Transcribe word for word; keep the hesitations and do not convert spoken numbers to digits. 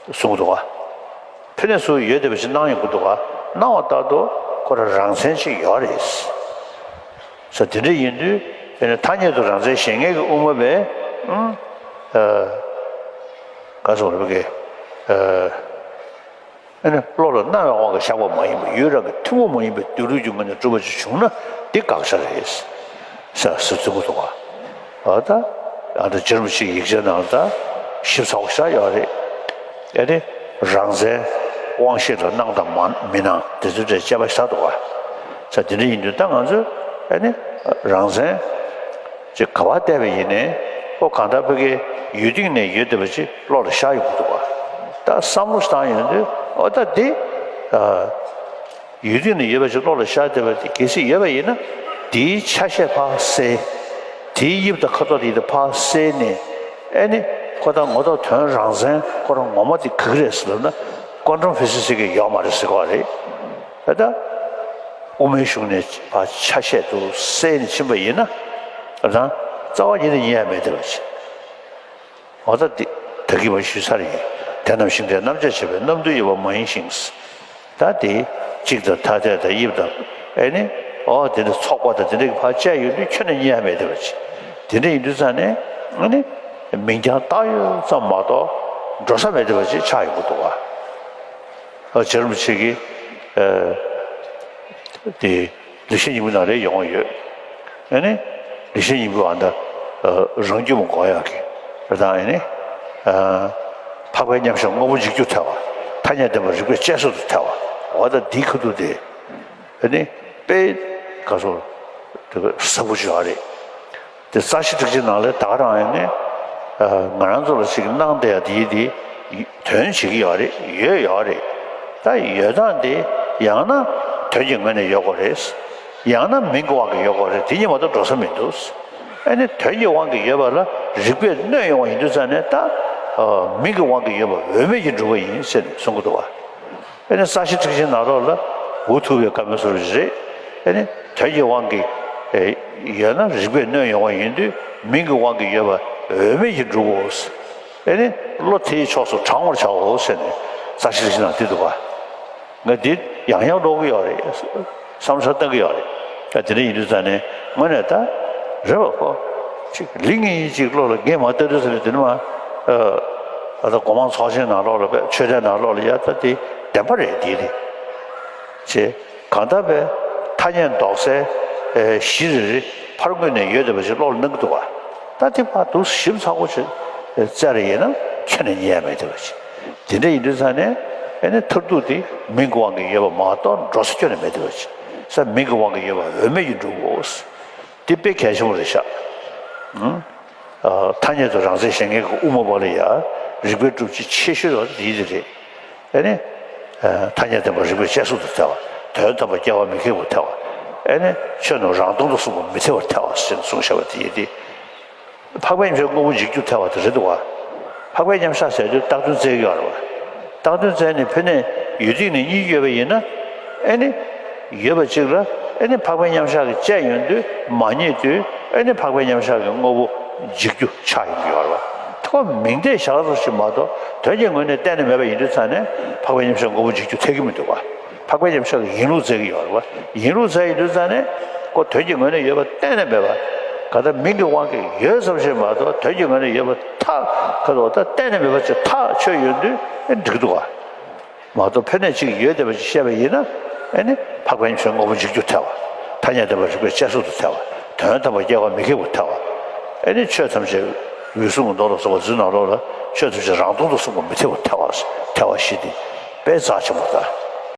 གསུངས་འདུག་ག་ཕན་ནས་སུ་ཡོད་བསྡད་པ་ཞིག་སྣང་ཡོང་གི་འདུག་ག་སྣང་བ་ལྟར་དུ་ཁོ་རང་རང་མཚན་ཅིག་ཡོད་རེད། ས་དེ་འདྲ་ཡིན་དུས་དེ་ནི་ཐ་སྙད་དུ་རང་མཚན་གཞན་ངེས་ཀྱི་དབུ་མ་པས་ཨ་ག་སོགས་རེད་པ་གི་ཨ་ནི་བློ་ལ་སྣང་བའི་དབང་གིས་བཞག་པ་མ་ཡིན་པ་ཡུལ་རང་གི་ཐུན་མོང་མ་ཡིན་པའི་སྡོད་ལུགས་ཀྱི་ངོས་ནས་གྲུབ་པ་ཅིག་བྱུང་ན་འདི་དགག་བྱ་རེད། ས་ཟེར་ཚུལ་གོ་འདུག་ག་ཨ་ད་ཨ་ད་རྗེ་རིན་པོ་ཆེའི་ཡིག་ཆའི་ནང་ད་ཞིབ་ཚགས་པོ་ཞེ་དྲག་ཡོད་རེད། ཨེ་ནི་རང་མཚན་དབང་ཤེས་ལ་སྣང་དང་མ་མི་སྣང་དེ་ཚོའི་གྲས་དཔྱད་པ་ཞེ་དྲག་འདུག་ག་ས་དེ་འདྲ་ཡིན་དུས་ད་ང་ཚོས་ཨེ་ནི་རང་མཚན་ཅིག་ག་པར་བལྟས་པ་ཡིན་ནའི་ཁོ་གང་ལྟར་ཕ་གིའི་ཡུལ་སྟེང་ནས་ཡོད་བསྡད་པ་ཅིག་བློ་ལ་ཤར་ཡོང་གི་འདུག་ག་ད་བསམ་བློ་བཏང་ཡོང་དུས་ཨོ་ད་འདི་ཨ། ཡུལ་སྟེང་ནས་ཡོད་པ་ཞིག་བློ་ལ་ཤར་བསྡད་པ་དེ་གལ་སྲིད་ཡོད་པ་ཡིན་ན་དེའི་ཆ་ཤས་ཕར་བསལ། དེའི་དབྱིབས་དང་ཁ་དོག་དེ་ཕར་བསལ་ནས་ཨེ་ནི་ཁོ་དང་ངོ་ཐོག་དོན་རང་མཚན་ཁོ་རང་ངོ་མ་དེ་ག་གི་རེད་ཟེར་ལབ་ན་ཀོན་ཊམ་ཕི་ཟི་སི་གི་ཡོད་མ་རེད་ཟེར་གོ་རེད། ད་ལྟ་དབུ་མའི་གཞུང་ནས་ཕར་ཆ་ཤས་དུ་བསལ་ནས་ཕྱིན་པ་ཡིན་ན་ད་རྩ་བ་ཉིད་ནས་རྙེད་ཡ་མེད་བསྡད་པ་ཞིག་འོ་ད་འདི་ད་གིན་མ་ཞུས་ཚར་ཡིན། དེ་རྣམས་ཤིང་རྟའི་རྣམ་གཞག་བྱེད་པའི་རྣམ་འདུལ་ཡོད་པ་མ་ཡིན་ཞིང་། ད་དེ་གཅིག་དང་ཐ་དད་དང་དབྱིབས་དང་ཨེ་ནི་ཨོ་དེ་འདྲ་ཚོགས་པ་དང་དེ་འདྲ་གི་ཕར་བཅད་ཡོད་དུས་ཁྱོན་ནས་རྙེད་ཡ་མེད་བསྡད་པ་ཅིག་དེ་འདྲ་ཡིན་དུས་ཙང་ནས་ཨ་ནི་མིང་རྐྱང་བཏགས་ཡོད་ཙམ་མ་གཏོགས་འགྲོ་ས་མེད་བསྡད་པ་ཅིག་ཆགས་ཡོང་གི་འདུག་ག་ཨ་རྗེ་རིན་པོ་ཆེ་གིས་ཨ་དེ། ལེགས་བཤད་སྙིང་པོའི་ནང་ལ་ཡོང་ཡོད། ཨ་ནི། ལེགས་བཤད་སྙིང་པོའི་ཨ་ད། རང་རྒྱུད་མ་འགོག་ཡག་གི། རེད་དང་ཨ་ནི། འཕགས་པའི་མཉམ་གཞག་དངོས་པོ་འཇིག་རྒྱུར་ཐལ་བ། ཐ་སྙད་བདེན་པ་རིགས་པས་དཔྱད་བཟོད་དུ་ཐལ་བ། འོ་ད་འདིའི་ཁ་ཐུག་དེ། ཨ་ནི། དཔེ། ག་སོ། དེ་ག་ཟབ་པོ་ཞིག་ཡོད་རེད། དེ་རྩ་ཤེ་ཊཱིཀ་ཆེན་ནང་ལ་ད་ག་རང་ཡིན་ནི། ང་རང་ཚོ་ལ་ཞིག་སྣང་བསྡད་ཡ་དེ་ཡི་དེ་དོན་བྱེད་ཀྱི་ཡོད་རེད་ཡོད་ཡོད་རེད། ད་ཡོད་སྟངས་དེ་ཡང་ན་དོན་གྱི་ངོས་ནས་ཡོད་དགོས་རེད། ཡང་ན་མིང་གི་དབང་གིས་ཡོད་དགོས་རེད་དེ་གཉིས་མ་གཏོགས་འགྲོ་ས་མི་འདུག་ཨ་ནི་དོན་གྱི་དབང་གིས་ཡོད་པ་ལ་རིགས་པས་གནོད་ཡོང་བ་ཡིན་དུས་ཙང་ནས་ད་མིང་གི་དབང་གིས་ཡོད་པ་འོས་མེད་ཀྱི་འགྲུབ་པ་ཡིན་ཟེར་ནས་གསུང་གི་འདུག་བ། ཨ་ནི་རྩ་ཤེ་ཊཱིཀ་ཆེན་ནང་ལོགས་ལ་འུ་ཐུག་པའི་བཀའ་མོལ་སོགས་རེད། ཨ་ནི་དོན་གྱི་དབང་གིས་ཡོད་ན་རིགས་པས་གནོད་ཡོང་བ་ཡིན་དུས་མིང་གི་དབང་གིས་ཡོད་པ་འོས་མེད་ཀྱི་འགྲུབ་བོ། ཨ་ནི་བློ་དེའི་ཕྱོགས་སུ་དྲང་བར་བྱའོ་ཟེར་ནས་རྩ་ཤེ་ཊཱིཀ་ཆེན་ནང་བྲིས་འདུག་ག་ང་འདི་ཡང་ཡང་ཀློག་གི་ཡོད་རེད། བསམ་བློ་བཏང་གི་ཡོད་རེད། ད་དེ་འདྲ་ཡིན་དུས་ཙང་ནས་དངོས་གནས་ད་རེད་བ་ཁོ། ཅིག་ལི་ངེ་ཅིག་བློ་ལ་ངས་མ་ལྟ་དུས་ཙམ་ནས་དེ་ནི་མ། ཨ་ད་སྒོ་མང་ཚོགས་ཆེན་ནང་ལོགས་ལ་བས་ཆོས་དད་ནང་ལོགས་ལ་ཡ་ད་དེ་བདེན་པ་རེད་དེ་རེད། ཅེས་གང་ལྟར་བས་ཐ་སྙད་འདོགས་སའི་གཞི་རེ་རེ་ཕར་ངོས་ནས་ཡོད་བསྡད་པ་ཞིག་བློ་ལ་སྣང་གི་འདུག་བ། ད་དེ་ཕར་འདུག་ཞིབ་ཚགས་པོ་ཞིག་བཙལ་རེ་ཡིན་ན་ཁྱོན་ནས་རྙེད་ཡ་མེད་བསྡད་པ་ཞིག་དེ་འདྲ་ཡིན་དུས་ཙང་ནས་ཨེ་ནི་མཐར་ཐུག་དེ་མིང་གི་དབང་གིས་ཡོད་པ་མ་གཏོགས་འགྲོ་ས་ཁྱོན་ནས་མེད་བསྡད་པ་ཞིག་ས་མིང་གི་དབང་གིས་ཡོད་པ་འོས་མེད་ཀྱི་འགྲུབ་བོ། འདི་དཔེ་གལ་ཆེན་པོ་རེད་ཤག་ཨུམ། ཨ་ཐ་སྙད་དུ་རང་མཚན་གཞན་ངེས་ཀྱི་དབུ་མ་པ་ལ་ཡ་རིགས་པའི་སྒྲུབ་བྱེད་ཆེ་ཤོས་ལ་དེ་ཡི་དེ་རེད། ཨེ་ནི། ཨ་ཐ་སྙད་བདེན་པ་རིགས་པས་དཔྱད་བཟོད་དུ་ཐལ་བ། དོན་དམ་པ་སྐྱེ་བ་མི་ཁེགས་པར་ཐལ་བ། ཨེ་ནི་ཆོས་རྣམས་རང་སྟོང་དུ་གསུངས་པ་མི་ཐེ་བར་ཐལ་བ་ཞེས་གསུངས་བཞག་པ་དེ་ཡི་དེ། འཕགས་པའི་ཉམས་གཞག་དངོས་པོ་འཇིག་རྒྱུར་ཐལ་བ་དེ་རེད་འདུག་བ། འཕགས་པའི་མཉམ་གཞག་ཟེར་དུས་རྟག་དོན་བཙལ་གྱི་ཡོད་རེད་བ། རྟག་དོན་བཙལ་ནས་ཕན་ནས་ཡུལ་སྟེང་ནས་གཉིས་ཡོད་པ་ཡིན་ན། ཨེ་ནི། ཡོད་པ་གཅིག་ལ་ཨེ་ནི་འཕགས་པའི་མཉམ་གཞག་གིས་དཔྱད་ཡོང་དུས་མ་རྙེད་དུས་ཨེ་ནི་འཕགས་པའི་མཉམ་གཞག་གི་དངོས་པོ་འཇིག་རྒྱུ་ཆགས་ཡོང་གི་ཡོད་རེད་བ། ཐོག་མིང་བརྡས་བཞག་ཚོ་ཞིག་མ་གཏོགས་དོན་གྱི་ངོས་ནས་གཏན་ནས་མེད་པ་ཡིན་དུས་ཙང་ནས་འཕགས་པའི་མཉམ་གཞག་དངོས་པོ་འཇིག་རྒྱུ་ཐེ་གི་མི་འདུག་བ། འཕགས་པའི་མཉམ་གཞག་གི་ཡིན་ལུགས་བཙལ་གྱི་ཡོད་རེད་བ། ཡིན་ལུགས་བཙལ་ཡོང་དུས་ཙང་ནས་ཁོ་དོན་གྱི་ངོས་ནས་ཡོད་པ་གཏན་ནས་མེད་པ། ག་ད་མིང་གི་དབང་གིས་ཡོད་ཙམ་ཞིག་མ་གཏོགས་དོན་གྱི་ངོས་ནས་ཡོད་པ་ཐག་ཁ་དོག་ད་གཏན་ནས་མེད་པ་ཅིག་ཐག་ཆོད་ཡོང་དུས་ཨེ་འགྲིག་འདུག་བ། མ་གཏོགས་ཕན་ནས་ཅིག་ཡོད་བསྡད་པ་ཅིག་བཤད་པ་ཡིན་ན་ཨེ་ནི་འཕགས་པའི་མཉམ་གཞག་དངོས་པོ་འཇིག་རྒྱུར་ཐལ་བ། ཐ་སྙད་བདེན་པ་རིགས་པས་དཔྱད་བཟོད་དུ་ཐལ་བ། དོན་དམ་པ་སྐྱེ་བ་མི་ཁེགས་པར་ཐལ་བ། ཨེ་ནི་ཆོས་ཐམས་ཅད་འོད་སྲུང་གི་མདོ་ལ་སོགས་པ་འཛིན་ནང་ལོགས་ལ་ཆོས་ཐམས་ཅད་རང་སྟོང་དུ་གསུངས་པ་མི་ཐེ་བར་ཐལ་བ། ཐལ་བ་ཞེས་ཏེ་དཔེ་རྩ་ཆེན་པོ་ལྟར།